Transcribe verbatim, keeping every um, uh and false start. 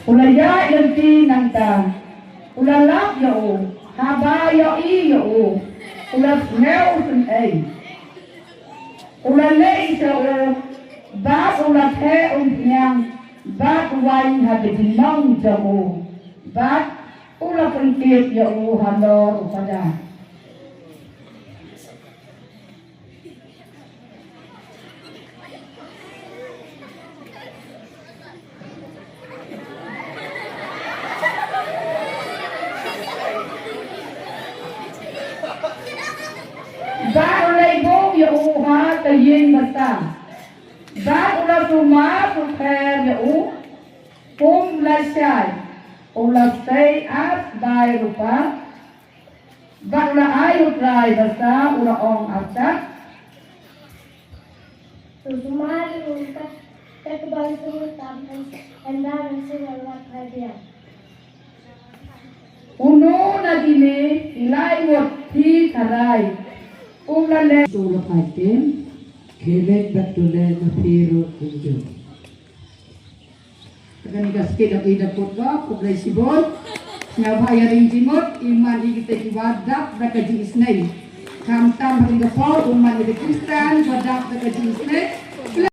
U la ïaid lynti nangta, u la lap ïa u, haba ïohi ïa u, u la sngew u sngewsih. U la leit sha u, bad u la theh umphniang, bad u waiñ ha ka jingnong jong u, bad u la pynkit ïa u halor u pada. Bad u la ïabuk ïa u ha ka ïing basa. Bad u la sumar sukher ïa u kum lashai. U la sei ar sbai rupa. Bad u la ai u trai basa, u la ong, artat. To sumar ïa u kat, kat ba u tam, ynda u sumar ïa u kat ba biang. Uno na kine ki lai ngut phi tharai u la leh. To la phai kem, khie leit bad to leh na phi ruh kumjuh. Kane ka skit da i da kut ba, khublei shibun. Sngewbha ïa ring jingmut, i man i kita kiba dap da ka jingisynei. Khamtam ha kane ka por, u man i da Khristan ba dap da ka jingisynei.